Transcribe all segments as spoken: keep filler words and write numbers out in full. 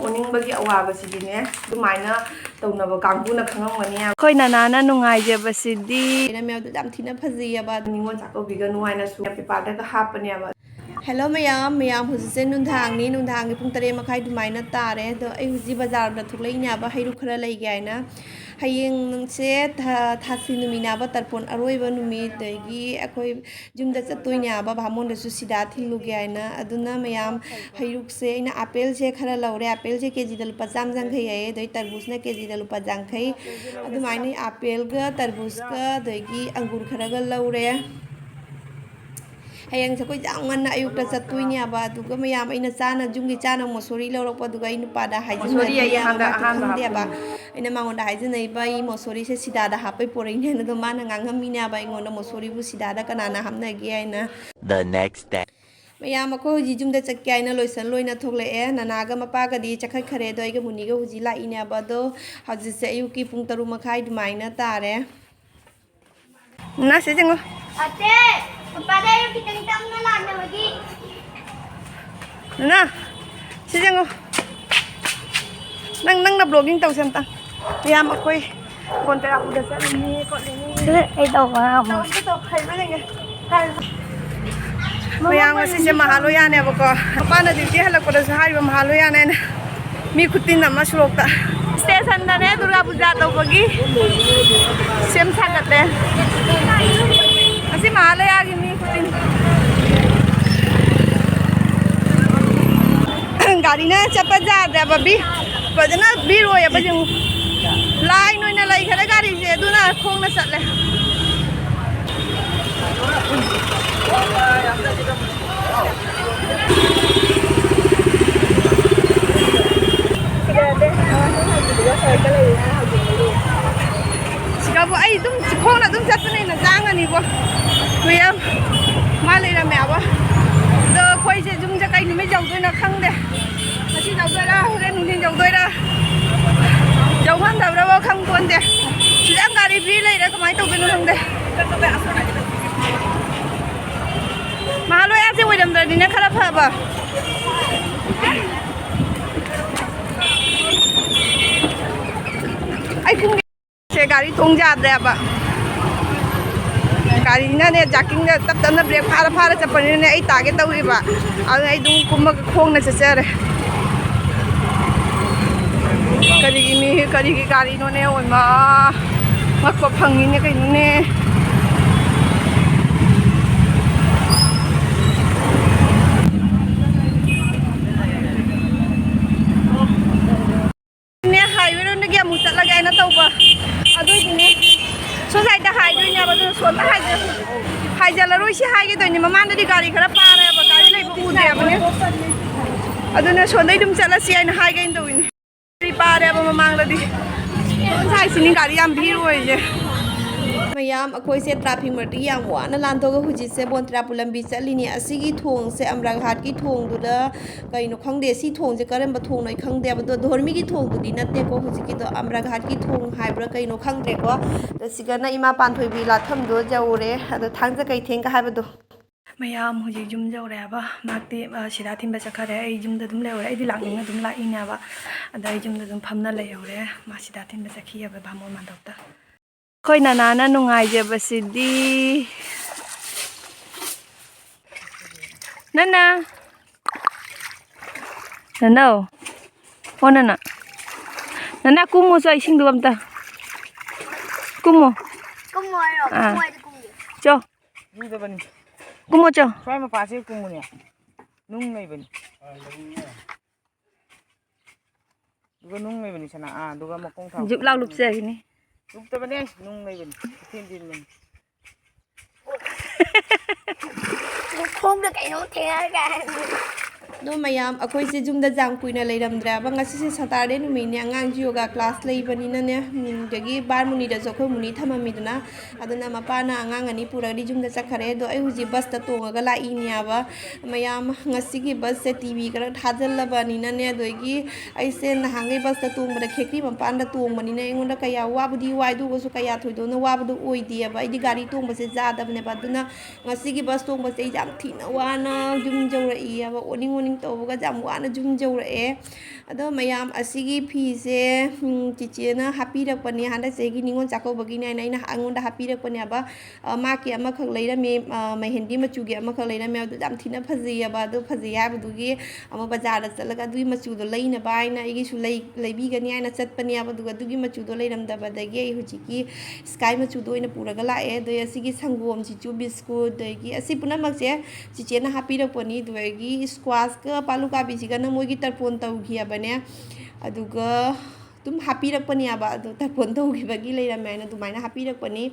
ꯑꯣꯅꯤꯡꯕꯒꯤ ꯑꯋꯥꯕꯁꯤꯗꯤꯅꯦ, ꯑꯗꯨꯃꯥꯏꯅ ꯇꯧꯅꯕ ꯀꯥꯡꯕꯨꯅ ꯈꯪꯉꯝꯒꯅꯤ꯫ ꯑꯩꯈꯣꯏ ꯅꯅꯥꯅ ꯅꯨꯡꯉꯥꯏꯖꯕꯁꯤꯗꯤ꯫ ꯑꯩꯅ ꯃꯌꯥꯝꯗꯣ ꯌꯥꯝ ꯊꯤꯅ ꯐꯖꯩꯌꯦꯕ꯫ ꯅꯤꯉꯣꯜ ꯆꯥꯛꯀꯧꯕꯤꯒꯅꯨ ꯍꯥꯏꯅꯁꯨ ꯄꯦꯄꯔꯗꯒ ꯍꯥꯞꯄꯅꯦꯕ꯫ ꯍꯦꯜꯂꯣ ꯃꯌꯥꯝ, ꯃꯌꯥꯝ ꯍꯧꯖꯤꯛꯁꯦ ꯅꯨꯡꯗꯥꯡꯅꯤ, ꯅꯨꯡꯗꯥꯡꯒꯤ ꯄꯨꯡ ꯇꯔꯦꯠ ꯃꯈꯥꯏ ꯑꯗꯨꯃꯥꯏꯅ ꯇꯥꯔꯦ꯫ ꯑꯗꯣ ꯑꯩ ꯍꯧꯖꯤꯛ ꯕꯖꯥꯔꯗ ꯊꯣꯛꯂꯛꯏꯅꯦꯕ, ꯍꯩꯔꯨꯛ ꯈꯔ ꯂꯩꯒꯦ ꯍꯥꯏꯅ꯫ ꯍꯌꯦꯡꯁꯦ ꯊꯥ-, ꯊꯥꯁꯤ ꯅꯨꯃꯤꯠꯅꯦꯕ, ꯇꯔꯄꯣꯟ ꯑꯔꯣꯏꯕ ꯅꯨꯃꯤꯠ꯫ ꯑꯗꯒꯤ ꯑꯩꯈꯣꯏ ꯌꯨꯝꯗ ꯆꯠꯇꯣꯏꯅꯦꯕ, ꯚꯥꯃꯣꯟꯗꯁꯨ ꯁꯤꯗꯥ ꯊꯤꯜꯂꯨꯒꯦ ꯍꯥꯏꯅ꯫ ꯑꯗꯨꯅ ꯃꯌꯥꯝ, ꯍꯩꯔꯨꯛꯁꯦ ꯑꯩꯅ ꯑꯄꯦꯜꯁꯦ ꯈꯔ ꯂꯧꯔꯦ꯫ ꯑꯄꯦꯜꯁꯦ ꯀꯦ ꯖꯤꯗ ꯂꯨꯄꯥ ꯆꯥꯝꯃ ꯌꯥꯡꯈꯩ ꯍꯥꯏꯌꯦ, ꯑꯗꯩ ꯇꯔꯕꯨꯖꯅ ꯀꯦ ꯖꯤꯗ ꯂꯨꯄꯥ ꯌꯥꯡꯈꯩ꯫ ꯑꯗꯨꯃꯥꯏꯅ ꯑꯄꯦꯜꯒ ꯇꯔꯕꯨꯖꯀ ꯑꯗꯒꯤ ꯑꯪꯒꯨꯔ ꯈꯔꯒ ꯂꯧꯔꯦ꯫ ꯍꯌꯦꯡꯁꯦ ꯑꯩꯈꯣꯏ ꯌꯥꯝ ꯉꯟꯅ ꯑꯌꯨꯛꯇ ꯆꯠꯇꯣꯏꯅꯦꯕ꯫ ꯑꯗꯨꯒ ꯃꯌꯥꯝ, ꯑꯩꯅ ꯆꯥꯅ, ꯌꯨꯝꯒꯤ ꯆꯥꯅ ꯃꯣꯁꯣꯔꯤ ꯂꯧꯔꯛꯄ, ꯑꯗꯨꯒ ꯑꯩ ꯅꯨꯄꯥꯗ ꯍꯥꯏꯖꯤꯟꯅꯗꯦ, ꯃꯥꯁꯨ ꯈꯪꯗꯦꯕ꯫ ꯑꯩꯅ ꯃꯉꯣꯟꯗ ꯍꯥꯏꯖꯤꯟꯅꯩꯕ, "ꯑꯩ ꯃꯣꯁꯣꯔꯤꯁꯦ ꯁꯤꯗꯥꯗ ꯍꯥꯞꯄꯩ ꯄꯣꯔꯛꯏꯅꯦ" ꯍꯥꯏꯅ꯫ ꯑꯗꯣ ꯃꯥꯅ ꯉꯥꯡꯉꯝꯃꯤꯅꯦꯕ ꯑꯩꯉꯣꯟꯗ, "ꯃꯣꯁꯣꯔꯤꯕꯨ ꯁꯤꯗꯥꯗ ꯀꯅꯥꯅ ꯍꯥꯞꯅꯒꯦ?" ꯍꯥꯏꯅ꯫ The next day. ꯃꯌꯥꯝ, ꯑꯩꯈꯣꯏ ꯍꯧꯖꯤꯛ ꯌꯨꯝꯗ ꯆꯠꯀꯦ ꯍꯥꯏꯅ ꯂꯣꯏꯁꯟ ꯂꯣꯏꯅ ꯊꯣꯛꯂꯛꯑꯦ꯫ ꯅꯅꯥꯒ ꯃꯄꯥꯒꯗꯤ ꯆꯠꯈꯠꯈ꯭ꯔꯦ꯫ ꯑꯗꯣ ꯑꯩꯒ ꯃꯨꯅꯤꯒ ꯍꯧꯖꯤꯛ ꯂꯥꯛꯏꯅꯦꯕ꯫ ꯑꯗꯣ ꯍꯧꯖꯤꯛꯁꯦ ꯑꯌꯨꯛꯀꯤ ꯄꯨꯡ ꯇꯔꯨꯛ ꯃꯈꯥꯏ ꯑꯗꯨꯃꯥꯏꯅ ꯇꯥꯔꯦ꯫ ꯅꯅꯥ, ꯁꯤ ꯌꯦꯡꯉꯣ꯫ ꯑꯇꯦ, ꯄꯄꯥꯗ ꯑꯩ ꯈꯤꯇꯪ ꯇꯞꯅ ꯂꯥꯛꯅꯕꯒꯤ꯫ ꯅꯅꯥ, ꯁꯤ ꯌꯦꯡꯉꯣ꯫ ꯅꯪ, ꯅꯪꯅ vlogging ꯇꯧꯁꯦ ꯑꯝꯇ꯫ ꯃꯌꯥꯝ, ꯑꯩꯈꯣꯏ ꯀꯣꯟ ꯇꯔꯥꯄꯨꯗ ꯆꯠꯂꯤꯅꯤ ꯈꯣꯠꯂꯤꯅꯤ꯫ ꯁꯤ ꯑꯩ ꯇꯧꯕ ꯉꯝꯃꯣꯏ꯫ ꯇꯧ, ꯑꯝꯇ ꯇꯧ, ꯍꯩꯕ꯭ꯔꯥ ꯌꯦꯡꯒꯦ꯫ ꯍꯥꯏ꯫ ꯃꯌꯥꯝ, ꯉꯁꯤꯁꯦ ꯃꯍꯥꯂꯣꯌꯥꯅꯦꯕꯀꯣ꯫ ꯃꯄꯥꯅ duty ꯍꯜꯂꯛꯄꯗꯁꯨ ꯍꯥꯏꯔꯤꯕ ꯃꯍꯥꯂꯣꯌꯥꯅꯦꯅ꯫ ꯃꯤ ꯈꯨꯇꯤꯟ ꯑꯃ ꯁꯣꯔꯣꯛꯇ꯫ Stationꯗꯅꯦ ꯗꯨꯔꯒꯥ ꯄꯨꯖꯥ ꯇꯧꯕꯒꯤ ꯁꯦꯝ ꯁꯥꯒꯠꯂꯦ꯫ ꯉꯁꯤ ꯃꯍꯥꯂꯌꯥꯒꯤ ꯃꯤ ꯈꯨꯇꯤꯟ꯫ ꯒꯥꯔꯤꯅ ꯆꯠꯄ ꯌꯥꯗ꯭ꯔꯦꯕ, ꯚꯤ-, ꯐꯖꯅ ꯚꯤꯔ ꯑꯣꯏꯌꯦꯕ, ꯌꯦꯡꯉꯨ꯫ Line ꯑꯣꯏꯅ ꯂꯩꯈꯔꯦ ꯒꯥꯔꯤꯁꯦ, ꯑꯗꯨꯅ ꯈꯣꯡꯅ ꯆꯠꯂꯦ꯫ ꯁꯤꯗꯕꯨ ꯑꯩ ꯑꯗꯨꯝ ꯈꯣꯡꯅ ꯑꯗꯨꯝ ꯆꯠꯄꯅ ꯍꯦꯟꯅ ꯆꯥꯡꯉꯅꯤꯕꯣ꯫ ꯃꯌꯥꯝ ꯃꯥ ꯂꯩꯔꯝꯃꯦꯕ꯫ ꯑꯗꯣ ꯑꯩꯈꯣꯏꯁꯦ ꯌꯨꯝꯁꯦ ꯀꯩ ꯅꯨꯃꯤꯠ ꯌꯧꯗꯣꯏꯅꯣ ꯈꯪꯗꯦ꯫ ꯉꯁꯤ ꯌꯧꯗꯣꯏꯔꯥ, ꯍꯣꯔꯦꯟ ꯅꯨꯡꯊꯤꯟ ꯌꯧꯗꯣꯏꯔꯥ, ꯌꯧ ꯉꯝꯗꯕ꯭ꯔꯥꯕꯣ ꯈꯪꯄꯣꯟꯇꯦ꯫ ꯁꯤꯗ ꯒꯥꯔꯤ ꯐ꯭ꯔꯤ ꯂꯩꯔꯥ ꯀꯃꯥꯏꯅ ꯇꯧꯗꯣꯏꯅꯣ ꯈꯪꯗꯦ꯫ ꯃꯍꯥꯂꯣꯌꯥꯁꯦ ꯑꯣꯏꯔꯝꯗ꯭ꯔꯗꯤꯅꯦ ꯈꯔ ꯐꯕ꯫ ꯒꯥꯔꯤ ꯊꯣꯡ ꯌꯥꯗ꯭ꯔꯦꯕ꯫ ꯒꯥꯔꯤꯅꯅꯦ ꯖꯥꯀꯤꯡꯗ ꯇꯞ ꯇꯞꯅ ꯕ꯭ꯔꯦꯛ ꯐꯥꯔ ꯐꯥꯔ ꯆꯠꯄꯅꯤꯅꯅꯦ, ꯑꯩ ꯇꯥꯒꯦ ꯇꯧꯔꯤꯕ꯫ ꯑꯗꯨꯅ ꯑꯩ ꯑꯗꯨꯝ ꯀꯨꯝꯃꯒ ꯈꯣꯡꯅ ꯆꯠꯆꯔꯦ꯫ ꯀꯔꯤꯒꯤ ꯃꯤ, ꯀꯔꯤꯒꯤ ꯒꯥꯔꯤꯅꯣꯅꯦ ꯑꯣꯏꯃ꯫ ꯉꯛꯄ ꯐꯪꯉꯤꯅꯦ ꯀꯩꯅꯣꯅꯦ꯫ ꯅꯦ, ꯍꯥꯏꯋꯦꯔꯣꯝꯗꯒꯤ ꯑꯃꯨꯛ ꯆꯠꯂꯒꯦ ꯍꯥꯏꯅ ꯇꯧꯕ꯫ ꯑꯗꯨꯏꯗꯨꯅꯦ ꯁꯣꯝ ꯁꯥꯏꯗ ꯍꯥꯏꯗꯣꯏꯅꯦꯕ, ꯑꯗꯨꯅ ꯁꯣꯝꯗ ꯍꯥꯏꯖ-, ꯍꯥꯏꯖꯜꯂꯔꯣꯏꯁꯤ ꯍꯥꯏꯒꯦ ꯇꯧꯅꯤ꯫ ꯃꯃꯥꯡꯗꯗꯤ ꯒꯥꯔꯤ ꯈꯔ ꯄꯥꯔꯦꯕ, ꯒꯥꯔꯤ ꯂꯩꯕ ꯎꯗ꯭ꯔꯦꯕꯅꯦ꯫ ꯑꯗꯨꯅ ꯁꯣꯝꯗꯩ ꯑꯗꯨꯝ ꯆꯠꯂꯁꯤ ꯍꯥꯏꯅ ꯍꯥꯏꯒꯦꯅ ꯇꯧꯋꯤꯅꯦ꯫ ꯒꯥꯔꯤ ꯄꯥꯔꯦꯕ ꯃꯃꯥꯡꯗꯗꯤ꯫ ꯁꯣꯝ ꯁꯥꯏꯁꯤꯅꯤ ꯒꯥꯔꯤ ꯌꯥꯝ ꯚꯤꯔ ꯑꯣꯏꯔꯤꯁꯦ꯫ ꯃꯌꯥꯝ, ꯑꯩꯈꯣꯏꯁꯦ ꯇ꯭ꯔꯥꯐꯤꯛ ꯃꯔꯛꯇꯒꯤ ꯌꯥꯝ ꯋꯥꯅ ꯂꯥꯟꯊꯣꯛꯑꯒ ꯍꯧꯖꯤꯛꯁꯦ ꯕꯣꯟꯇ꯭ꯔꯥꯄꯨ ꯂꯝꯕꯤ ꯆꯠꯂꯤꯅꯤ꯫ ꯑꯁꯤꯒꯤ ꯊꯣꯡꯁꯦ ꯑꯝꯔꯥꯒ ꯍꯥꯠꯀꯤ ꯊꯣꯡꯗꯨꯗ ꯀꯩꯅꯣ ꯈꯪꯗꯦ, ꯁꯤ ꯊꯣꯡꯁꯦ ꯀꯔꯝꯕ ꯊꯣꯡꯅꯣ ꯑꯩ ꯈꯪꯗꯦ꯫ ꯑꯗꯣ ꯙꯣꯔꯃꯤꯒꯤ ꯊꯣꯡꯗꯨꯗꯤ ꯅꯠꯇꯦꯀꯣ ꯍꯧꯖꯤꯛꯀꯤꯗꯣ, ꯑꯝꯔꯥꯒ ꯍꯥꯠꯀꯤ ꯊꯣꯡ ꯍꯥꯏꯕ꯭ꯔꯥ ꯀꯩꯅꯣ ꯈꯪꯗ꯭ꯔꯦꯀꯣ꯫ ꯑꯗꯣ ꯁꯤꯒꯅ ꯏꯃꯥ ꯄꯥꯟꯊꯣꯏꯕꯤ ꯂꯥꯠꯐꯝꯗꯣ ꯌꯧꯔꯦ꯫ ꯑꯗꯣ ꯊꯥꯡꯖ ꯀꯩꯊꯦꯜꯒ ꯍꯥꯏꯕꯗꯣ꯫ ꯃꯌꯥꯝ ꯍꯧꯖꯤꯛ ꯌꯨꯝ ꯌꯧꯔꯦ ꯍꯥꯏꯕ꯫ ꯃꯍꯥꯛꯇꯤ, ꯑ, ꯁꯤꯗꯥ ꯊꯤꯟꯕ ꯆꯠꯈꯔꯦ꯫ ꯑꯩ ꯌꯨꯝꯗ ꯑꯗꯨꯝ ꯂꯩꯍꯧꯔꯦ꯫ ꯑꯩꯗꯤ ꯂꯥꯛꯅꯤꯡꯅ ꯑꯗꯨꯝ ꯂꯥꯛꯏꯅꯦꯕ꯫ ꯑꯗ ꯑꯩ ꯌꯨꯝꯗ ꯑꯗꯨꯝ ꯐꯝꯅ ꯂꯩꯍꯧꯔꯦ꯫ ꯃꯥ ꯁꯤꯗꯥ ꯊꯤꯟꯕ ꯆꯠꯈꯤꯑꯕ ꯕꯥꯃꯣꯟ ꯃꯥꯟꯗꯣꯞꯇ꯫ ꯑꯩꯈꯣꯏ ꯅꯅꯥꯅ ꯅꯨꯡꯉꯥꯏꯖꯕꯁꯤꯗꯤ꯫ ꯅꯅꯥ꯫ ꯅꯅꯥꯎ꯫ ꯑꯣ, ꯅꯅꯥ꯫ ꯅꯅꯥ, ꯀꯨꯝꯃꯣ ꯆꯣ, ꯏꯁꯤꯡꯗꯨ ꯑꯝꯇ꯫ ꯀꯨꯝꯃꯣ꯫ ꯀꯨꯝꯃꯣ ꯍꯥꯏꯔꯣ? ꯑꯥ꯫ ꯀꯨꯝꯃꯣ ꯍꯥꯏꯗꯤ ꯀꯨꯝꯒꯦ꯫ ꯆꯣ꯫ ꯂꯨꯗꯕꯅꯤ꯫ ꯀꯨꯝꯃꯣ ꯆꯣ꯫ ꯁ꯭ꯋꯥꯏ ꯃꯄꯥꯁꯦ ꯀꯨꯝꯃꯨꯅꯦ꯫ ꯅꯨꯡ ꯂꯩꯕꯅꯤ꯫ ꯑꯗꯨꯒ ꯅꯨꯡ ꯂꯩꯕꯅꯤ ꯁꯅꯥ꯫ ꯑꯥ, ꯑꯗꯨꯒ ꯃꯈꯣꯡ ꯊꯥꯎ꯫ ꯖꯨꯛ ꯂꯥꯎ ꯂꯨꯞꯆꯈꯤꯅꯤ꯫ ꯂꯨꯞꯇꯕꯅꯦ, ꯅꯨꯡ ꯂꯩꯕꯅꯤ꯫ ꯏꯊꯤꯟ ꯊꯤꯟꯕꯅꯤ꯫ ꯈꯣꯡꯗ ꯀꯩꯅꯣꯝ ꯊꯦꯡꯉꯒ꯫ ꯑꯗꯣ ꯃꯌꯥꯝ, ꯑꯩꯈꯣꯏꯁꯦ ꯌꯨꯝꯗ ꯌꯥꯝ ꯀꯨꯏꯅ ꯂꯩꯔꯝꯗ꯭ꯔꯦꯕ꯫ ꯉꯁꯤꯁꯦ Saturday ꯅꯨꯃꯤꯠꯅꯦ, ꯑꯉꯥꯡꯁꯨ yoga class ꯂꯩꯕꯅꯤꯅꯅꯦ, ꯎꯝ, ꯑꯗꯒꯤ ꯕꯥꯔ ꯃꯨꯅꯤꯗꯁꯨ ꯑꯩꯈꯣꯏ ꯃꯨꯅꯤ ꯊꯝꯃꯝꯃꯤꯗꯅ, ꯑꯗꯨꯅ ꯃꯄꯥꯅ ꯑꯉꯥꯡ ꯑꯅꯤ ꯄꯨꯔꯒꯗꯤ ꯌꯨꯝꯗ ꯆꯠꯈꯔꯦ꯫ ꯑꯗꯣ ꯑꯩ ꯍꯧꯖꯤꯛ ꯕꯁꯇ ꯇꯣꯡꯉꯒ ꯂꯥꯛꯏꯅꯦꯕ꯫ ꯃꯌꯥꯝ, ꯉꯁꯤꯒꯤ ꯕꯁꯁꯦ ꯇꯤ ꯚꯤ ꯈꯔ ꯊꯥꯖꯤꯜꯂꯕꯅꯤꯅꯅꯦ, ꯑꯗꯒꯤ ꯑꯩꯁꯦ ꯅꯍꯥꯟꯈꯩ ꯕꯁꯇ ꯇꯣꯡꯕꯗ ꯈꯦꯇ꯭ꯔꯤ ꯃꯄꯥꯟꯗ ꯇꯣꯡꯕꯅꯤꯅ ꯑꯩꯉꯣꯟꯗ ꯀꯌꯥ ꯋꯥꯕꯨꯗꯤ ꯋꯥꯏ, ꯑꯗꯨ ꯑꯣꯏꯔꯒꯁꯨ ꯀꯌꯥ ꯊꯣꯏꯗꯣꯛꯅ ꯋꯥꯕꯗꯣ ꯑꯣꯏꯗꯦꯕ꯫ ꯑꯩꯗꯤ ꯒꯥꯔꯤ ꯇꯣꯡꯕꯁꯦ ꯌꯥꯗꯕꯅꯦꯕ꯫ ꯑꯗꯨꯅ ꯉꯁꯤꯒꯤ ꯕꯁ ꯇꯣꯡꯕꯁꯦ ꯑꯩ ꯌꯥꯝ ꯊꯤꯅ ꯋꯥꯅ ꯌꯨꯝ ꯌꯧꯔꯛꯏꯑꯕ꯫ ꯑꯣꯅꯤꯡ ꯑꯣꯅꯤꯡ ꯇꯧꯕꯒꯁꯦ ꯌꯥꯝ ꯋꯥꯅ ꯌꯨꯝ ꯌꯧꯔꯛꯑꯦ꯫ ꯑꯗꯣ ꯃꯌꯥꯝ, ꯑꯁꯤꯒꯤ ꯐꯤꯁꯦ, ꯎꯝ, ꯆꯤꯆꯦꯅ ꯍꯥꯞꯄꯤꯔꯛꯄꯅꯦ, ꯍꯟꯗꯛ ꯆꯍꯤꯒꯤ ꯅꯤꯉꯣꯜ ꯆꯥꯛꯀꯧꯕꯒꯤꯅꯦ ꯍꯥꯏꯅ ꯑꯩꯅ, ꯑꯩꯉꯣꯟꯗ ꯍꯥꯞꯄꯤꯔꯛꯄꯅꯦꯕ꯫ ꯑ, ꯃꯥꯀꯤ ꯑꯃꯈꯛ ꯂꯩꯔꯝꯃꯤ, ꯑ, ꯃꯦꯍꯦꯟꯗꯤ ꯃꯆꯨꯒꯤ ꯑꯃꯈꯛ ꯂꯩꯔꯝꯃꯦ꯫ ꯑꯗꯨ ꯌꯥꯝ ꯊꯤꯅ ꯐꯖꯩꯌꯦꯕ꯫ ꯑꯗꯨ ꯐꯖꯩ ꯍꯥꯏꯕꯗꯨꯒꯤ ꯑꯃꯨꯛ ꯕꯖꯥꯔꯗ ꯆꯠꯂꯒ ꯑꯗꯨꯒꯤ ꯃꯆꯨꯗꯣ ꯂꯩꯅꯕ ꯍꯥꯏꯅ ꯑꯩꯒꯤꯁꯨ ꯂꯩ-, ꯂꯩꯕꯤꯒꯅꯤ ꯍꯥꯏꯅ ꯆꯠꯄꯅꯦꯕ꯫ ꯑꯗꯨꯒ ꯑꯗꯨꯒꯤ ꯃꯆꯨꯗꯣ ꯂꯩꯔꯝꯗꯕꯗꯒꯤ ꯑꯩ ꯍꯧꯖꯤꯛꯀꯤ sky ꯃꯆꯨꯗꯣ ꯑꯣꯏꯅ ꯄꯨꯔꯒ ꯂꯥꯛꯑꯦ꯫ ꯑꯗꯩ ꯑꯁꯤꯒꯤ ꯁꯪꯒꯣꯝꯁꯤꯁꯨ, ꯕꯤꯁꯀꯨꯠ, ꯑꯗꯒꯤ ꯑꯁꯤ ꯄꯨꯝꯅꯃꯛꯁꯦ ꯆꯤꯆꯦꯅ ꯍꯥꯞꯄꯤꯔꯛꯄꯅꯤ꯫ ꯑꯗꯨꯗꯒꯤ squash ꯀ ꯄꯥꯂꯨ ꯀꯥꯕꯤꯁꯤꯒꯅ ꯃꯣꯏꯒꯤ ꯇꯔꯄꯣꯟ ꯇꯧꯈꯤꯑꯕꯅꯦ꯫ ꯑꯗꯨꯒ ꯑꯗꯨꯝ ꯍꯥꯞꯄꯤꯔꯛꯄꯅꯦꯕ, ꯑꯗꯣ ꯇꯔꯄꯣꯟ ꯇꯧꯈꯤꯕꯒꯤ ꯂꯩꯔꯝꯃꯦ ꯍꯥꯏꯅ ꯑꯗꯨꯃꯥꯏꯅ ꯍꯥꯞꯄꯤꯔꯛꯄꯅꯤ꯫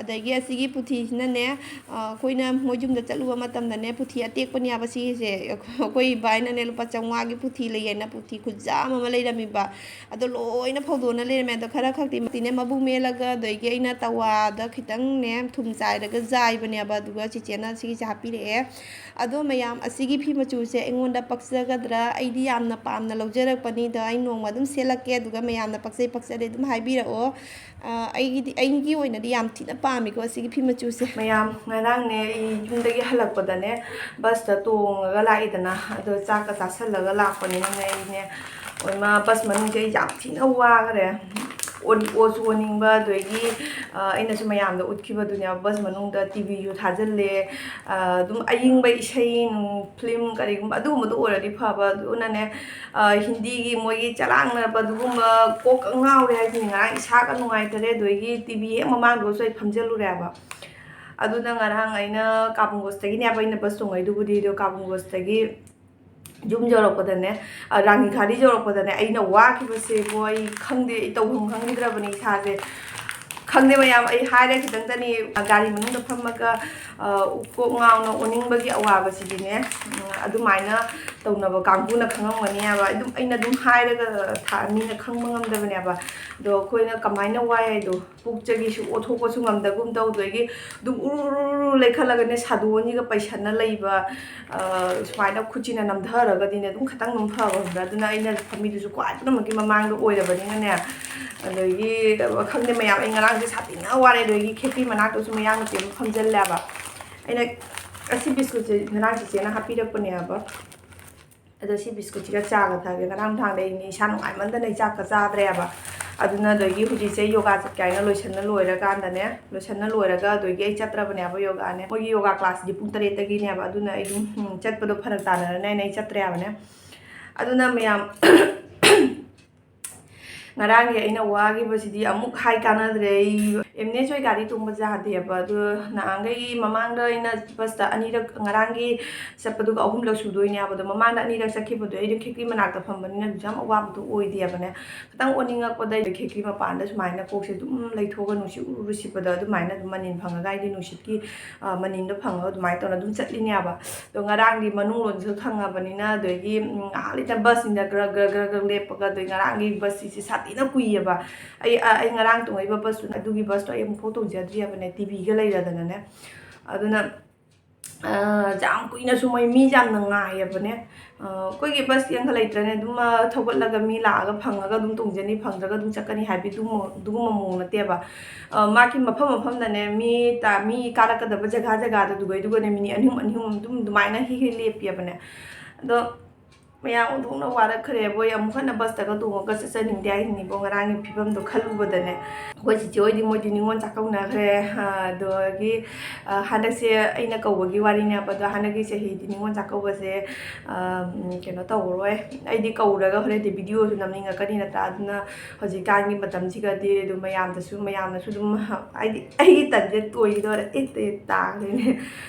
ꯑꯗꯒꯤ ꯑꯁꯤꯒꯤ ꯄꯨꯊꯤꯁꯤꯅꯅꯦ, ꯑ, ꯑꯩꯈꯣꯏꯅ ꯃꯣꯏ ꯌꯨꯝꯗ ꯆꯠꯂꯨꯕ ꯃꯇꯝꯗꯅꯦ, ꯄꯨꯊꯤ ꯑꯇꯦꯛꯄꯅꯦꯕ ꯁꯤꯒꯤꯁꯦ꯫ ꯑꯩꯈꯣꯏ ꯏꯕꯥꯏꯅꯅꯦ ꯂꯨꯄꯥ ꯆꯥꯝꯃꯉꯥꯒꯤ ꯄꯨꯊꯤ ꯂꯩꯌꯦꯅ ꯄꯨꯊꯤ ꯈꯨꯖꯥꯝ ꯑꯃ ꯂꯩꯔꯝꯃꯤꯕ꯫ ꯑꯗꯣ ꯂꯣꯏꯅ ꯐꯧꯗꯣꯛꯅ ꯂꯩꯔꯝꯃꯦ꯫ ꯑꯗꯣ ꯈꯔ ꯈꯛꯇꯤ ꯃꯇꯤꯅꯦ ꯃꯕꯨꯛ ꯃꯦꯜꯂꯒ, ꯑꯗꯒꯤ ꯑꯩꯅ ꯇꯋꯥꯗ ꯈꯤꯇꯪꯅꯦ ꯊꯨꯝ ꯆꯥꯏꯔꯒ ꯖꯥꯏꯕꯅꯦꯕ꯫ ꯑꯗꯨꯒ ꯆꯤꯆꯦꯅ ꯁꯤꯒꯤꯁꯦ ꯍꯥꯞꯄꯤꯔꯛꯑꯦ꯫ ꯑꯗꯣ ꯃꯌꯥꯝ, ꯑꯁꯤꯒꯤ ꯐꯤ ꯃꯆꯨꯁꯦ ꯑꯩꯉꯣꯟꯗ ꯄꯛꯆꯒꯗ꯭ꯔꯥ? ꯑꯩꯗꯤ ꯌꯥꯝꯅ ꯄꯥꯝꯅ ꯂꯧꯖꯔꯛꯄꯅꯤꯗ꯫ ꯑꯩ ꯅꯣꯡꯃ ꯑꯗꯨꯝ ꯁꯦꯠꯂꯛꯀꯦ, ꯑꯗꯨꯒ ꯃꯌꯥꯝꯅ ꯄꯛꯆꯩ ꯄꯛꯆꯗꯦ ꯑꯗꯨꯝ ꯍꯥꯏꯕꯤꯔꯛꯑꯣ꯫ ꯑ, ꯑꯩꯒꯤꯗꯤ, ꯑꯩꯒꯤ ꯑꯣꯏꯅꯗꯤ ꯌꯥꯝ ꯊꯤꯅ ꯄꯥꯝꯃꯤꯀꯣ ꯑꯁꯤꯒꯤ ꯐꯤ ꯃꯆꯨꯁꯦ꯫ ꯃꯌꯥꯝ, ꯉꯔꯥꯡꯅꯦ ꯑꯩ ꯌꯨꯝꯗꯒꯤ ꯍꯜꯂꯛꯄꯗꯅꯦ, ꯕꯁꯇ ꯇꯣꯡꯉꯒ ꯂꯥꯛꯏꯗꯅ, ꯑꯗꯣ ꯆꯥꯛꯀ ꯆꯥꯁꯜꯂꯒ ꯂꯥꯛꯄꯅꯤꯅꯅꯦ, ꯑꯩꯅꯦ, ꯑꯣꯏꯃꯥ, ꯕꯁ ꯃꯅꯨꯡꯁꯦ ꯑꯩ ꯌꯥꯝ ꯊꯤꯅ ꯋꯥꯈꯔꯦ꯫ ꯑꯣꯟ-, ꯑꯣꯁꯨ ꯑꯣꯅꯤꯡꯕ, ꯑꯗꯒꯤ, ꯑ, ꯑꯩꯅꯁꯨ ꯃꯌꯥꯝꯗ ꯎꯠꯈꯤꯕꯗꯨꯅꯦꯕ, ꯕꯁ ꯃꯅꯨꯡꯗ ꯇꯤꯚꯤꯁꯨ ꯊꯥꯖꯤꯜꯂꯦ, ꯑ, ꯑꯗꯨꯝ ꯑꯌꯤꯡꯕ ꯏꯁꯩ ꯅꯨꯡ, ꯐꯤꯂꯝ ꯀꯔꯤꯒꯨꯝꯕ ꯑꯗꯨꯒꯨꯝꯕꯗꯣ ꯑꯣꯏꯔꯗꯤ ꯐꯕ, ꯑꯗꯨꯅꯅꯦ, ꯑ, ꯍꯤꯟꯗꯤꯒꯤ ꯃꯣꯏꯒꯤ ꯆꯔꯥꯡꯅꯕ ꯑꯗꯨꯒꯨꯝꯕ ꯀꯣꯛꯀ ꯉꯥꯎꯔꯦ ꯍꯥꯏꯁꯤꯅꯤ꯫ ꯉꯔꯥꯡ ꯏꯁꯥꯒ ꯅꯨꯡꯉꯥꯏꯇꯔꯦ, ꯑꯗꯒꯤ ꯇꯤꯚꯤ ꯍꯦꯛ ꯃꯃꯥꯡꯗꯨꯗꯁꯨ ꯑꯩ ꯐꯝꯖꯤꯜꯂꯨꯔꯦꯕ꯫ ꯑꯗꯨꯅ ꯉꯔꯥꯡ ꯑꯩꯅ ꯀꯥꯕꯨꯡꯒꯣꯁꯇꯒꯤꯅꯦꯕ ꯑꯩꯅ ꯕꯁ ꯇꯣꯡꯉꯩꯗꯨꯕꯨꯗꯤ, ꯑꯗꯣ ꯀꯥꯕꯨꯡꯒꯣꯁꯇꯒꯤ ꯌꯨꯝ ꯌꯧꯔꯛꯄꯗꯅꯦ, ꯑ, ꯔꯥꯅꯤ ꯘꯥꯔꯤ ꯌꯧꯔꯛꯄꯗꯅꯦ, ꯑꯩꯅ ꯋꯥꯈꯤꯕꯁꯦꯕꯣ, ꯑꯩ ꯈꯪꯗꯦ, ꯑꯩ ꯇꯧꯐꯝ ꯈꯪꯈꯤꯗ꯭ꯔꯕꯅꯤ ꯏꯁꯥꯁꯦ꯫ ꯈꯪꯗꯦ ꯃꯌꯥꯝ, ꯑꯩ ꯍꯥꯏꯔꯦ ꯈꯤꯇꯪꯗꯅꯤ, ꯒꯥꯔꯤ ꯃꯅꯨꯡꯗ ꯐꯝꯃꯒ, ꯑ, ꯀꯣꯛ ꯉꯥꯎꯅ ꯑꯣꯅꯤꯡꯕꯒꯤ ꯑꯋꯥꯕꯁꯤꯗꯤꯅꯦ, ꯎꯝ, ꯑꯗꯨꯃꯥꯏꯅ ꯇꯧꯅꯕ ꯀꯥꯡꯕꯨꯅ ꯈꯪꯉꯝꯒꯅꯤ ꯍꯥꯏꯕ꯫ ꯑꯗꯨꯝ, ꯑꯩꯅ ꯑꯗꯨꯝ ꯍꯥꯏꯔꯒ ꯊ-, ꯃꯤꯅ ꯈꯪꯕ ꯉꯝꯗꯕꯅꯦꯕ꯫ ꯑꯗꯣ ꯑꯩꯈꯣꯏꯅ ꯀꯃꯥꯏꯅ ꯋꯥꯏ ꯍꯥꯏꯗꯣ, ꯄꯨꯛꯆꯒꯤꯁꯨ ꯑꯣꯠꯊꯣꯛꯄꯁꯨ ꯉꯝꯗꯒꯨꯝ ꯇꯧꯗꯣꯏꯒꯤ ꯑꯗꯨꯝ ꯎꯔꯨ ꯎꯔꯨ ꯎꯔꯨ ꯂꯩꯈꯠꯂꯒꯅꯦ, ꯁꯥꯗꯣꯟꯁꯤꯒ ꯄꯩꯁꯟꯅ ꯂꯩꯕ, ꯑ, ꯁꯨꯃꯥꯏꯅ ꯈꯨꯠꯁꯤꯅ ꯅꯝꯊꯔꯒꯗꯤꯅꯦ, ꯑꯗꯨꯝ ꯈꯤꯇꯪ ꯑꯗꯨꯝ ꯐꯕ, ꯈꯪꯕ꯭ꯔꯥ? ꯑꯗꯨꯅ ꯑꯩꯅ ꯐꯝꯃꯤꯗꯨꯁꯨ ꯈ꯭ꯋꯥꯏ ꯄꯨꯝꯅꯃꯛꯀꯤ ꯃꯃꯥꯡꯗ ꯑꯣꯏꯔꯕꯅꯤꯅꯅꯦ, ꯑꯗꯒꯤ, ꯈꯪꯗꯦ ꯃꯌꯥꯝ, ꯑꯩ ꯉꯔꯥꯡꯁꯦ ꯁꯥꯊꯤꯅ ꯋꯥꯔꯦ꯫ ꯑꯗꯒꯤ ꯈꯦꯇ꯭ꯔꯤ ꯃꯅꯥꯛꯇꯁꯨ ꯃꯌꯥꯡ ꯅꯨꯄꯤ ꯑꯃ ꯐꯝꯖꯜꯂꯦꯕ꯫ ꯑꯩꯅ ꯑꯁꯤ ꯕꯤꯁꯀꯨꯠꯁꯦ ꯉꯔꯥꯡ ꯆꯤꯆꯦꯅ ꯍꯥꯞꯄꯤꯔꯛꯄꯅꯦꯕ꯫ ꯑꯗꯣ ꯁꯤ ꯕꯤꯁꯀꯨꯠꯁꯤꯒ ꯆꯥꯒ ꯊꯛꯑꯒꯦ꯫ ꯉꯔꯥꯡ ꯅꯨꯡꯗꯥꯡꯗ ꯑꯩꯅꯦ ꯏꯁꯥ ꯅꯨꯡꯉꯥꯏꯃꯟꯗꯅ ꯑꯩ ꯆꯥꯛꯀ ꯆꯥꯗ꯭ꯔꯦꯕ꯫ ꯑꯗꯨꯅ ꯑꯗꯒꯤ ꯍꯧꯖꯤꯛꯁꯦ ꯌꯣꯒꯥ ꯆꯠꯀꯦ ꯍꯥꯏꯅ ꯂꯣꯏꯁꯟꯅ ꯂꯣꯏꯔꯀꯥꯟꯗꯅꯦ, ꯂꯣꯏꯁꯟꯅ ꯂꯣꯏꯔꯒ ꯑꯗꯒꯤ ꯑꯩ ꯆꯠꯇ꯭ꯔꯕꯅꯦꯕ ꯌꯣꯒꯥꯅꯦ꯫ ꯃꯣꯏꯒꯤ ꯌꯣꯒꯥ ꯀ꯭ꯂꯥꯁꯁꯤꯗꯤ ꯄꯨꯡ ꯇꯔꯦꯠꯇꯒꯤꯅꯦꯕ꯫ ꯑꯗꯨꯅ ꯑꯩ ꯑꯗꯨꯝ, ꯎꯝ, ꯆꯠꯄꯗꯣ ꯐꯔꯛ ꯇꯥꯅꯔꯅꯤ ꯍꯥꯏꯅ ꯑꯩ ꯆꯠꯇ꯭ꯔꯦ ꯍꯥꯏꯕꯅꯦ꯫ ꯑꯗꯨꯅ ꯃꯌꯥꯝ, ꯉꯔꯥꯡꯒꯤ ꯑꯩꯅ ꯋꯥꯈꯤꯕꯁꯤꯗꯤ ꯑꯃꯨꯛ ꯍꯥꯏ ꯀꯥꯟꯅꯗ꯭ꯔꯦ꯫ ꯑꯩ ꯑꯦꯝꯅꯦꯁ ꯍꯣꯏ ꯒꯥꯔꯤ ꯇꯣꯡꯕꯁꯦ ꯌꯥꯗꯦꯕ꯫ ꯑꯗꯣ ꯅꯍꯥꯟꯈꯩ ꯃꯃꯥꯡꯗ ꯑꯩꯅ ꯕꯁꯇ ꯑꯅꯤꯔꯛ, ꯉꯔꯥꯡꯒꯤ ꯆꯠꯄꯗꯨꯒ ꯑꯍꯨꯝꯂꯛ ꯁꯨꯗꯣꯏꯅꯦꯕ꯫ ꯑꯗꯣ ꯃꯃꯥꯡꯗ ꯑꯅꯤꯔꯛ ꯆꯠꯈꯤꯕꯗꯣ ꯑꯩꯗꯣ ꯈꯦꯇ꯭ꯔꯤ ꯃꯅꯥꯛꯇ ꯐꯝꯕꯅꯤꯅ ꯑꯗꯨꯁꯨ ꯌꯥꯝ ꯑꯋꯥꯕꯗꯣ ꯑꯣꯏꯗꯦꯕꯅꯦ꯫ ꯈꯤꯇꯪ ꯑꯣꯟꯅꯤꯡꯉꯛꯄꯗ ꯑꯩꯗꯣ ꯈꯦꯇ꯭ꯔꯤ ꯃꯄꯥꯟꯗ ꯁꯨꯃꯥꯏꯅ ꯀꯣꯛꯁꯦ ꯑꯗꯨꯝ ꯂꯩꯊꯣꯛꯑꯒ ꯅꯨꯡꯁꯤꯠ ꯎꯔꯨ ꯁꯤꯠꯄꯗꯣ ꯑꯗꯨꯃꯥꯏꯅ ꯑꯗꯨꯝ ꯃꯅꯤꯟ ꯐꯪꯉꯒ, ꯍꯥꯏꯗꯤ ꯅꯨꯡꯁꯤꯠꯀꯤ, ꯑ, ꯃꯅꯤꯟꯗꯣ ꯐꯪꯉꯒ ꯑꯗꯨꯃꯥꯏꯅ ꯇꯧꯔꯒ ꯑꯗꯨꯝ ꯆꯠꯂꯤꯅꯦꯕ꯫ ꯑꯗꯣ ꯉꯔꯥꯡꯗꯤ ꯃꯅꯨꯡ ꯂꯣꯝꯁꯨ ꯊꯪꯉꯕꯅꯤꯅ, ꯑꯗꯒꯤ, ꯎꯝ, ꯑꯥ ꯂꯩꯇ ꯕꯁꯁꯤꯡꯗ ꯒ꯭ꯔ ꯒ꯭ꯔ ꯒ꯭ꯔ ꯒ꯭ꯔ ꯂꯦꯞꯄꯒ, ꯑꯗꯩ ꯉꯔꯥꯡꯒꯤ ꯕꯁꯁꯤꯁꯦ ꯁꯥꯊꯤꯅ ꯀꯨꯏꯌꯦꯕ꯫ ꯑꯩ, ꯑ, ꯑꯩ ꯉꯔꯥꯡ ꯇꯣꯡꯉꯛꯏꯕ ꯕꯁꯇꯨꯅ, ꯑꯗꯨꯒꯤ ꯕꯁꯇꯣ ꯑꯩ ꯑꯃꯨꯛꯐꯥꯎ ꯇꯣꯡꯖꯗ꯭ꯔꯤꯕꯅꯦ, ꯇꯤꯚꯤꯒ ꯂꯩꯔꯗꯅꯅꯦ꯫ ꯑꯗꯨꯅ, ꯑ, ꯌꯥꯝ ꯀꯨꯏꯅꯁꯨ ꯃꯣꯏ ꯃꯤꯁꯦ ꯌꯥꯝꯅ ꯉꯥꯏꯌꯦꯕꯅꯦ꯫ ꯑ, ꯑꯩꯈꯣꯏꯒꯤ ꯕꯁ ꯌꯦꯡꯈꯠ ꯂꯩꯇ꯭ꯔꯅꯦ, ꯑꯗꯨꯝ, ꯑ, ꯊꯧꯒꯠꯂꯒ ꯃꯤ ꯂꯥꯛꯑꯒ ꯐꯪꯉꯒ ꯑꯗꯨꯝ ꯇꯣꯡꯖꯅꯤ, ꯐꯪꯗ꯭ꯔꯒ ꯑꯗꯨꯝ ꯆꯠꯀꯅꯤ ꯍꯥꯏꯕꯗꯤ ꯑꯗꯨꯒꯨꯝꯕ, ꯑꯗꯨꯒꯨꯝꯕ ꯃꯑꯣꯡ ꯅꯠꯇꯦꯕ꯫ ꯑ, ꯃꯥꯒꯤ ꯃꯐꯝ ꯃꯐꯝꯗꯅꯦ ꯃꯤ ꯇ-, ꯃꯤ ꯀꯥꯔꯛꯀꯗꯕ ꯖꯒꯥ ꯖꯒꯥꯗ ꯑꯗꯨꯒꯩꯗꯨꯒꯅꯦ ꯃꯤꯅꯤꯠ ꯑꯅꯤ ꯑꯍꯨꯝ, ꯑꯅꯤ ꯑꯍꯨꯝ ꯑꯗꯨꯝ ꯑꯗꯨꯃꯥꯏꯅ ꯍꯦꯛ ꯍꯦꯛ ꯂꯦꯞꯄꯤꯕꯅꯦ꯫ ꯑꯗꯣ ꯃꯌꯥꯝ ꯑꯣꯟꯊꯣꯛꯅ ꯋꯥꯔꯛꯈ꯭ꯔꯦꯕꯣ꯫ ꯑꯩ ꯑꯃꯨꯛ ꯍꯟꯅ ꯕꯁꯇꯒ ꯇꯣꯡꯉꯒ ꯆꯠꯆꯅꯤꯡꯗꯦ ꯍꯥꯏꯁꯤꯅꯤꯕꯣ꯫ ꯉꯔꯥꯡꯒꯤ ꯐꯤꯕꯝꯗꯣ ꯈꯜꯂꯨꯕꯗꯅꯦ꯫ ꯑꯩꯈꯣꯏ ꯆꯤꯆꯦ ꯍꯣꯏꯗꯤ ꯃꯣꯏꯗꯤ ꯅꯤꯉꯣꯜ ꯆꯥꯛꯀꯧꯅꯈ꯭ꯔꯦ꯫ ꯑ, ꯑꯗꯒꯤ, ꯑ, ꯍꯟꯗꯛꯁꯦ ꯑꯩꯅ ꯀꯧꯕꯒꯤ ꯋꯥꯔꯤꯅꯦꯕ꯫ ꯑꯗꯣ ꯍꯟꯗꯛꯀꯤ ꯆꯍꯤꯗꯤ ꯅꯤꯉꯣꯜ ꯆꯥꯛꯀꯧꯕꯁꯦ, ꯑ, ꯎꯝ, ꯀꯩꯅꯣ ꯇꯧꯔꯔꯣꯏ꯫ ꯑꯩꯗꯤ ꯀꯧꯔꯒ ꯍꯣꯔꯦꯟꯗꯤ ꯚꯤꯗꯤꯑꯣꯁꯨ ꯅꯝꯅꯤꯡꯉꯛꯀꯅꯤ ꯅꯠꯇ꯭ꯔꯥ? ꯑꯗꯨꯅ ꯍꯧꯖꯤꯛꯀꯥꯟꯒꯤ ꯃꯇꯝꯁꯤꯒꯗꯤ ꯑꯗꯨꯝ ꯃꯌꯥꯝꯗꯁꯨ, ꯃꯌꯥꯝꯅꯁꯨ ꯑꯗꯨꯝ, ꯍꯥꯏꯗꯤ ꯑꯩꯒꯤ ꯇꯟꯁꯦ ꯇꯣꯏꯒꯗꯧꯔꯦ꯫ ꯑꯦ, ꯑꯦ, ꯇꯥꯡꯗꯣꯏꯅꯦ꯫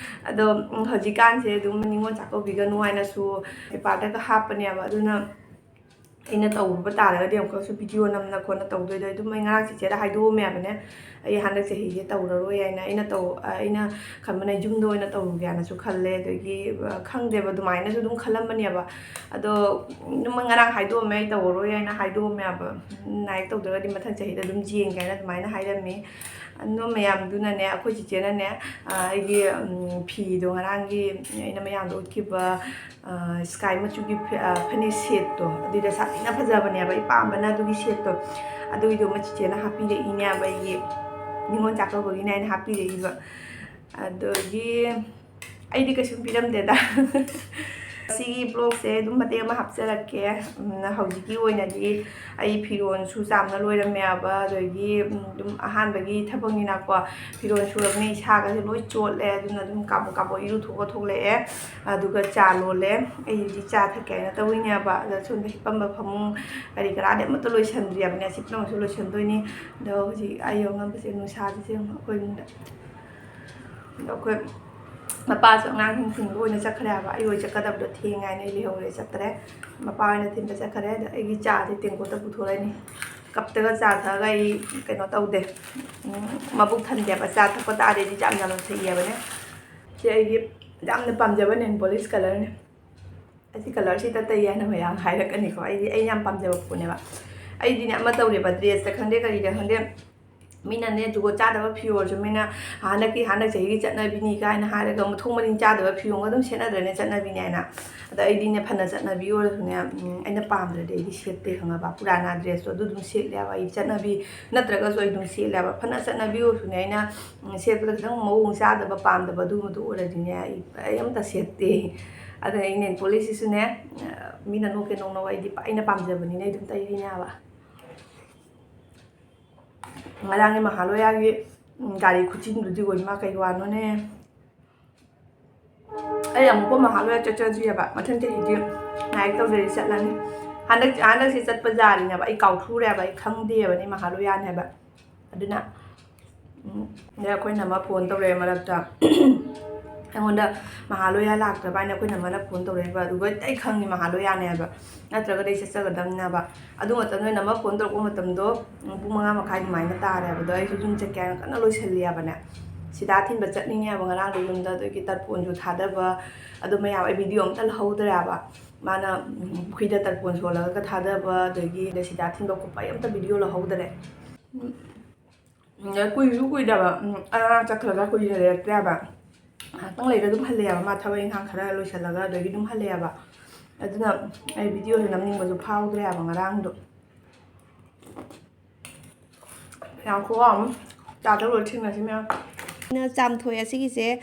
ꯑꯗꯣ, ꯎꯝ, ꯍꯧꯖꯤꯛꯀꯥꯟꯁꯦ ꯑꯗꯨꯝ ꯅꯤꯉꯣꯜ ꯆꯥꯛꯀꯧꯕꯤꯒꯅꯨ ꯍꯥꯏꯅꯁꯨ ꯄꯦꯄꯔꯗꯒ ꯍꯥꯞꯄꯅꯦꯕ꯫ ꯑꯗꯨꯅ ꯑꯩꯅ ꯇꯧꯔꯨꯕ ꯇꯥꯔꯒꯗꯤ ꯑꯃꯨꯛꯀꯁꯨ ꯚꯤꯗꯤꯑꯣ ꯅꯝꯅ ꯈꯣꯠꯅ ꯇꯧꯗꯣꯏꯗꯣ ꯑꯗꯨꯝ ꯑꯩ ꯉꯔꯥꯡ ꯆꯤꯆꯦꯗ ꯍꯥꯏꯗꯣꯛꯑꯝꯃꯦꯕꯅꯦ꯫ ꯑꯩ ꯍꯟꯗꯛ ꯆꯍꯤꯁꯦ ꯇꯧꯔꯔꯣꯏ ꯍꯥꯏꯅ꯫ ꯑꯩꯅ ꯇꯧ-, ꯑꯩꯅ ꯈꯟꯕꯅ ꯌꯨꯝꯗ ꯑꯣꯏꯅ ꯇꯧꯔꯨꯒꯦ ꯍꯥꯏꯅꯁꯨ ꯈꯜꯂꯦ꯫ ꯑꯗꯒꯤ, ꯑ, ꯈꯪꯗꯦꯕ, ꯑꯗꯨꯃꯥꯏꯅꯁꯨ ꯑꯗꯨꯝ ꯈꯜꯂꯝꯕꯅꯦꯕ꯫ ꯑꯗꯣ ꯑꯗꯨꯝ ꯉꯔꯥꯡ ꯍꯥꯏꯗꯣꯛꯑꯝꯃꯦ, ꯑꯩ ꯇꯧꯔꯔꯣꯏ ꯍꯥꯏꯅ ꯍꯥꯏꯗꯣꯛꯑꯝꯃꯦꯕ꯫ ꯂꯥꯏꯔꯤꯛ ꯇꯧꯗ꯭ꯔꯒꯗꯤ ꯃꯊꯪ ꯆꯍꯤꯗ ꯑꯗꯨꯝ ꯌꯦꯡꯒꯦ ꯍꯥꯏꯅ ꯑꯗꯨꯃꯥꯏꯅ ꯍꯥꯏꯔꯝꯃꯤ꯫ ꯑꯗꯣ ꯃꯌꯥꯝꯗꯨꯅꯅꯦ, ꯑꯩꯈꯣꯏ ꯆꯤꯆꯦꯅꯅꯦ, ꯑ, ꯑꯩꯒꯤ, ꯎꯝ, ꯐꯤꯗꯣ, ꯉꯔꯥꯡꯒꯤ ꯑꯩꯅ ꯃꯌꯥꯝꯗ ꯎꯠꯈꯤꯕ, ꯑ, ꯁ꯭ꯀꯥꯏ ꯃꯆꯨꯒꯤ ꯐ-, ꯑ, ꯐꯅꯦꯛ ꯁꯦꯠꯇꯣ, ꯑꯗꯨꯏꯗꯣ ꯁꯥꯊꯤꯅ ꯐꯖꯕꯅꯦꯕ, ꯑꯩ ꯄꯥꯝꯕꯅ ꯑꯗꯨꯒꯤ ꯁꯦꯠꯇꯣ꯫ ꯑꯗꯨꯒꯤꯗꯣ ꯑꯃ ꯆꯤꯆꯦꯅ ꯍꯥꯞꯄꯤꯔꯛꯏꯅꯦꯕ, ꯑꯩꯒꯤ ꯅꯤꯉꯣꯜ ꯆꯥꯛꯀꯧꯕꯒꯤꯅꯦ ꯍꯥꯏꯅ ꯍꯥꯞꯄꯤꯔꯛꯏꯕ꯫ ꯑꯗꯒꯤ ꯑꯩꯗꯤ ꯀꯩꯁꯨꯝ ꯄꯤꯔꯝꯗꯦꯗ꯫ ꯁꯤꯒꯤ vlogꯁꯦ ꯑꯗꯨꯝ ꯃꯇꯦꯛ ꯑꯃ ꯍꯥꯞꯆꯔꯛꯀꯦ꯫ ꯎꯝ, ꯍꯧꯖꯤꯛꯀꯤ ꯑꯣꯏꯅꯗꯤ ꯑꯩ ꯐꯤꯔꯣꯜꯁꯨ ꯆꯥꯝꯅ ꯂꯣꯏꯔꯝꯃꯦꯕ, ꯑꯗꯒꯤ, ꯎꯝ, ꯑꯗꯨꯝ ꯑꯍꯥꯟꯕꯒꯤ ꯊꯕꯛꯅꯤꯅꯀꯣ, ꯐꯤꯔꯣꯜ ꯁꯨꯔꯕꯅꯤꯅ ꯏꯁꯥꯒꯁꯦ ꯂꯣꯏ ꯆꯣꯠꯂꯦ꯫ ꯑꯗꯨꯅ ꯑꯗꯨꯝ ꯀꯥꯕꯣꯛ ꯀꯥꯕꯣꯛ ꯏꯔꯨꯊꯣꯛꯑ ꯊꯣꯛꯂꯛꯑꯦ꯫ ꯑꯗꯨꯒ ꯆꯥ ꯂꯣꯜꯂꯦ꯫ ꯑꯩꯗꯤ ꯆꯥ ꯊꯛꯀꯦ ꯍꯥꯏꯅ ꯇꯧꯔꯤꯅꯦꯕ, ꯑꯗ ꯁꯣꯝꯗ ꯍꯤꯞꯄꯝꯕ ꯐꯃꯨꯡ ꯀꯔꯤ ꯀꯔꯥꯗꯤ ꯑꯃꯠꯇ ꯂꯣꯏꯁꯟꯗ꯭ꯔꯤꯕꯅꯦ꯫ ꯑꯁꯤ ꯄꯨꯝꯅꯃꯛꯁꯨ ꯂꯣꯏꯁꯟꯗꯣꯏꯅꯤ꯫ ꯑꯗꯣ ꯍꯧꯖꯤꯛ ꯑꯩ ꯌꯧꯉꯝꯕꯁꯦ ꯅꯨꯡꯁꯥꯁꯤꯁꯨ ꯑꯩꯈꯣꯏ ꯏꯃꯨꯡꯗ꯫ ꯑꯗꯣ ꯑꯩꯈꯣꯏ ꯃꯄꯥꯁꯨ ꯑꯉꯥꯡꯁꯤꯡ ꯊꯤꯟꯕ ꯑꯣꯏꯅ ꯆꯠꯈ꯭ꯔꯦ ꯍꯥꯏꯕ꯫ ꯑꯩ ꯑꯣꯏ ꯆꯠꯀꯗꯕꯗꯣ ꯊꯦꯡꯉꯦ ꯍꯥꯏꯅ ꯑꯩ ꯂꯩꯍꯧꯔꯦ, ꯆꯠꯇ꯭ꯔꯦ꯫ ꯃꯄꯥ ꯑꯣꯏꯅ ꯊꯤꯟꯕ ꯆꯠꯈ꯭ꯔꯦ꯫ ꯑꯗꯣ ꯑꯩꯒꯤ ꯆꯥꯁꯦ ꯇꯦꯡꯀꯣꯠꯇ ꯄꯨꯊꯣꯔꯛꯏꯅꯤ꯫ ꯀꯞꯇꯒ ꯆꯥ ꯊꯛꯑꯒ ꯑꯩ ꯀꯩꯅꯣ ꯇꯧꯗꯦ꯫ ꯎꯝ, ꯃꯕꯨꯛ ꯊꯟꯗꯦꯕ꯫ ꯆꯥ ꯊꯛꯄ ꯇꯥꯔꯗꯤ ꯑꯩꯗꯤ ꯌꯥꯝ ꯌꯥꯝꯅ ꯊꯛꯏ ꯍꯥꯏꯕꯅꯦ꯫ ꯁꯤ ꯑꯩꯒꯤ ꯌꯥꯝꯅ ꯄꯥꯝꯖꯕ nail polish colourꯅꯦ꯫ ꯑꯁꯤ colourꯁꯤꯗ ꯇꯩ ꯍꯥꯏꯅ ꯃꯌꯥꯝ ꯍꯥꯏꯔꯛꯀꯅꯤꯀꯣ꯫ ꯑꯩꯗꯤ ꯑꯩ ꯌꯥꯝ ꯄꯥꯝꯖꯕ ꯄꯣꯠꯅꯦꯕ꯫ ꯑꯩꯗꯤꯅꯦ ꯑꯃ ꯇꯧꯔꯦꯕ, dressꯇ ꯈꯪꯗꯦ ꯀꯔꯤꯗ ꯈꯪꯗꯦ, ꯃꯤꯅꯅꯦ ꯖꯨꯒꯣꯠ ꯆꯥꯗꯕ ꯐꯤꯔꯣꯜꯁꯨ ꯃꯤꯅ ꯍꯟꯗꯛꯀꯤ, ꯍꯟꯗꯛ ꯆꯍꯤꯒꯤ ꯆꯠꯅꯕꯤꯅꯤ ꯀꯥꯏꯅ ꯍꯥꯏꯔꯒ ꯃꯊꯣꯡ ꯃꯔꯤꯡ ꯆꯥꯗꯕ ꯐꯤꯔꯣꯜꯒ ꯑꯗꯨꯝ ꯁꯦꯠꯅꯗ꯭ꯔꯅꯦ, ꯆꯠꯅꯕꯤꯅꯦ ꯍꯥꯏꯅ꯫ ꯑꯗ ꯑꯩꯗꯤꯅꯦ ꯐꯅ ꯆꯠꯅꯕꯤ ꯑꯣꯏꯔꯁꯨꯅꯦ, ꯎꯝ, ꯑꯩꯅ ꯄꯥꯝꯗ꯭ꯔꯗꯤ ꯑꯩꯗꯤ ꯁꯦꯠꯇꯦ, ꯈꯪꯉꯕ? ꯄꯨꯔꯥꯅꯥ dressꯇꯣ ꯑꯗꯨ ꯑꯗꯨꯝ ꯁꯦꯠꯂꯦꯕ꯫ ꯑꯩ ꯆꯠꯅꯕꯤ ꯅꯠꯇ꯭ꯔꯒꯁꯨ ꯑꯩ ꯑꯗꯨꯝ ꯁꯦꯠꯂꯦꯕ꯫ ꯐꯅ ꯆꯠꯅꯕꯤ ꯑꯣꯏꯔꯁꯨꯅꯦ ꯑꯩꯅ, ꯎꯝ, ꯁꯦꯠꯄꯗ ꯈꯤꯇꯪ ꯃꯑꯣꯡ ꯆꯥꯗꯕ, ꯄꯥꯝꯗꯕ ꯑꯗꯨꯒꯨꯝꯕꯗꯣ ꯑꯣꯏꯔꯗꯤꯅꯦ ꯑꯩ, ꯑꯩ ꯑꯝꯇ ꯁꯦꯠꯇꯦ꯫ ꯑꯗ ꯑꯩ nail polishꯁꯤꯁꯨꯅꯦ, ꯑ, ꯃꯤꯅ ꯅꯣꯛꯀꯦ ꯅꯣꯛꯅꯧ, ꯑꯩꯗꯤ ꯄ-, ꯑꯩꯅ ꯄꯥꯝꯖꯕꯅꯤꯅ ꯑꯩ ꯑꯗꯨꯝ ꯇꯩꯔꯤꯅꯦ ꯍꯥꯏꯕ꯫ ꯉꯔꯥꯡꯒꯤ ꯃꯍꯥꯂꯣꯌꯥꯒꯤ, ꯎꯝ, ꯒꯥꯔꯤ ꯈꯨꯆꯤꯟꯗꯨꯗꯤ ꯑꯣꯏꯃꯥ ꯀꯩ ꯋꯥꯅꯣꯅꯦ꯫ ꯑꯩ ꯑꯃꯨꯛꯀ ꯃꯍꯥꯂꯣꯌꯥ ꯆꯠꯆꯗ꯭ꯔꯤꯑꯕ꯫ ꯃꯊꯪ ꯆꯍꯤꯗꯤ ꯉꯥꯏ ꯇꯧꯖꯔꯤ ꯆꯠꯂꯅꯤ꯫ ꯍꯟꯗꯛ, ꯍꯟꯗꯛꯁꯤ ꯆꯠꯄ ꯌꯥꯔꯤꯅꯦꯕ꯫ ꯑꯩ ꯀꯥꯎꯊꯨꯔꯦꯕ꯫ ꯑꯩ ꯈꯪꯗꯦꯕꯅꯦ ꯃꯍꯥꯂꯣꯌꯥꯅꯦꯕ꯫ ꯑꯗꯨꯅ, ꯎꯝ, ꯑꯗꯩ ꯑꯩꯈꯣꯏ ꯅꯝꯃ phone ꯇꯧꯔꯛꯑꯦ ꯃꯔꯛꯇ꯫ ꯑꯩꯉꯣꯟꯗ ꯃꯍꯥꯂꯣꯌꯥ ꯂꯥꯛꯇ꯭ꯔꯕ ꯍꯥꯏꯅ ꯑꯩꯈꯣꯏ ꯅꯝꯃꯅ phone ꯇꯧꯔꯛꯑꯦꯕ꯫ ꯑꯗꯨꯒ ꯑꯩ ꯈꯪꯉꯤ ꯃꯍꯥꯂꯣꯌꯥꯅꯦ ꯍꯥꯏꯕ, ꯅꯠꯇ꯭ꯔꯒꯗꯤ ꯑꯩ ꯆꯠꯆꯒꯗꯕꯅꯦꯕ꯫ ꯑꯗꯨ ꯃꯇꯝꯗ ꯅꯝꯃ phone ꯇꯧꯔꯛꯄ ꯃꯇꯝꯗꯣ, ꯎꯝ, ꯄꯨꯡ ꯃꯉꯥ ꯃꯈꯥꯏ ꯑꯗꯨꯃꯥꯏꯅ ꯇꯥꯔꯦꯕ꯫ ꯑꯗꯣ ꯑꯩꯁꯨ ꯌꯨꯝ ꯆꯠꯀꯦ ꯍꯥꯏꯅ ꯀꯟꯅ ꯂꯣꯏꯁꯜꯂꯤꯑꯕꯅꯦ꯫ ꯁꯤꯗꯥ ꯊꯤꯟꯕ ꯆꯠꯅꯤꯡꯉꯦꯕ ꯉꯔꯥꯡꯗꯣ ꯌꯨꯝꯗ꯫ ꯑꯗꯨꯒꯤ ꯇꯔꯄꯣꯟꯁꯨ ꯊꯥꯗꯕ, ꯑꯗꯣ ꯃꯌꯥꯝ ꯑꯩ video ꯑꯝꯇ ꯂꯧꯍꯧꯗ꯭ꯔꯦꯕ꯫ ꯃꯥꯅ, ꯎꯝ, ꯄꯨꯈ꯭ꯔꯤꯗ ꯇꯔꯄꯣꯟ ꯁꯣꯜꯂꯒ ꯊꯥꯗꯕ, ꯑꯗꯒꯤ ꯁꯤꯗꯥ ꯊꯤꯟꯕ ꯈꯣꯠꯄ ꯑꯩ ꯑꯝꯇ video ꯂꯧꯍꯧꯗ꯭ꯔꯦ꯫ ꯎꯝ, ꯑꯗ ꯀꯨꯏꯁꯨ ꯀꯨꯏꯗꯕ, ꯎꯝ, ꯑꯉꯥꯡ ꯆꯠꯈ꯭ꯔꯒ ꯀꯨꯏꯅ ꯂꯩꯔꯛꯇ꯭ꯔꯦꯕ꯫ ꯉꯥꯏꯍꯥꯛꯇꯪ ꯂꯩꯔꯒ ꯑꯗꯨꯝ ꯍꯜꯂꯛꯑꯦꯕ, ꯃꯥ ꯊꯕꯛ ꯏꯪꯈꯥꯡ ꯈꯔ ꯂꯣꯏꯁꯤꯜꯂꯒ ꯑꯗꯒꯤ ꯑꯗꯨꯝ ꯍꯜꯂꯛꯑꯦꯕ꯫ ꯑꯗꯨꯅ ꯑꯩ videoꯁꯦ ꯅꯝꯅꯤꯡꯕꯁꯨ ꯐꯥꯎꯗ꯭ꯔꯦꯕ ꯉꯔꯥꯡꯗꯣ꯫ ꯌꯥꯝ ꯈꯨꯍꯥꯎ ꯑꯃ꯫ ꯆꯥꯗ ꯂꯣꯏ ꯊꯦꯡꯅꯁꯤ ꯃꯌꯥꯝ꯫ ꯑꯩꯅ ꯆꯥꯝꯊꯣꯛꯑꯦ ꯑꯁꯤꯒꯤꯁꯦ꯫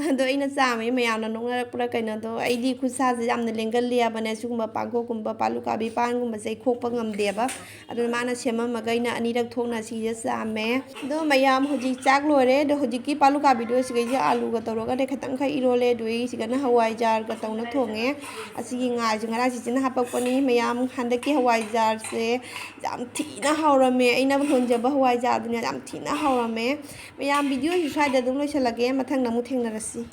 ꯑꯗꯣ ꯑꯩꯅ ꯆꯥꯝꯃꯦ, ꯃꯌꯥꯝꯅ ꯅꯣꯛꯅꯔꯛꯄ꯭ꯔꯥ ꯀꯩꯅꯣ, ꯑꯗꯣ ꯑꯩꯗꯤ ꯈꯨꯠꯁꯥꯁꯦ ꯌꯥꯝꯅ ꯂꯦꯡꯒꯜꯂꯤ ꯍꯥꯏꯕꯅꯦ꯫ ꯁꯤꯒꯨꯝꯕ ꯄꯥꯡꯀꯣꯛꯀꯨꯝꯕ, ꯄꯥꯂꯨꯀꯥꯕꯤ ꯄꯥꯟꯒꯨꯝꯕꯁꯦ ꯑꯩ ꯈꯣꯛꯄ ꯉꯝꯗꯦꯕ꯫ ꯑꯗꯨꯅ ꯃꯥꯅ ꯁꯦꯝꯃꯝꯃꯒ ꯑꯩꯅ ꯑꯅꯤꯔꯛ ꯊꯣꯛꯅ ꯁꯤꯁꯦ ꯆꯥꯝꯃꯦ꯫ ꯑꯗꯣ ꯃꯌꯥꯝ ꯍꯧꯖꯤꯛ ꯆꯥꯛ ꯂꯣꯏꯔꯦ꯫ ꯑꯗꯣ ꯍꯧꯖꯤꯛꯀꯤ ꯄꯥꯂꯨꯀꯥꯕꯤꯗꯣ ꯁꯤꯒꯩꯁꯦ ꯑꯥꯂꯨꯒ ꯇꯧꯔꯒꯅꯦ ꯈꯇꯪꯈꯛ ꯏꯔꯣꯜꯂꯦ꯫ ꯑꯗꯨ ꯑꯩ ꯁꯤꯒꯅ ꯍꯋꯥꯏꯖꯥꯔꯒ ꯇꯧꯅ ꯊꯣꯡꯉꯦ꯫ ꯑꯁꯤꯒꯤ ꯉꯥꯁꯦ ꯉꯔꯥꯡ ꯆꯤꯆꯦꯅ ꯍꯥꯄꯛꯄꯅꯤ꯫ ꯃꯌꯥꯝ ꯍꯟꯗꯛꯀꯤ ꯍꯋꯥꯏꯖꯥꯔꯁꯦ ꯌꯥꯝ ꯊꯤꯅ ꯍꯥꯎꯔꯝꯃꯦ꯫ ꯑꯩꯅ ꯂꯣꯟꯖꯕ ꯍꯋꯥꯏꯖꯥꯔꯗꯨꯅꯦ, ꯌꯥꯝ ꯊꯤꯅ ꯍꯥꯎꯔꯝꯃꯦ꯫ ꯃꯌꯥꯝ ꯚꯤꯗꯤꯑꯣꯁꯤ ꯁ꯭ꯋꯥꯏꯗ ꯑꯗꯨꯝ ꯂꯣꯏꯁꯤꯜꯂꯒꯦ꯫ ꯃꯊꯪꯗ ꯑꯃꯨꯛ ꯊꯦꯡꯅꯔꯁꯤ꯫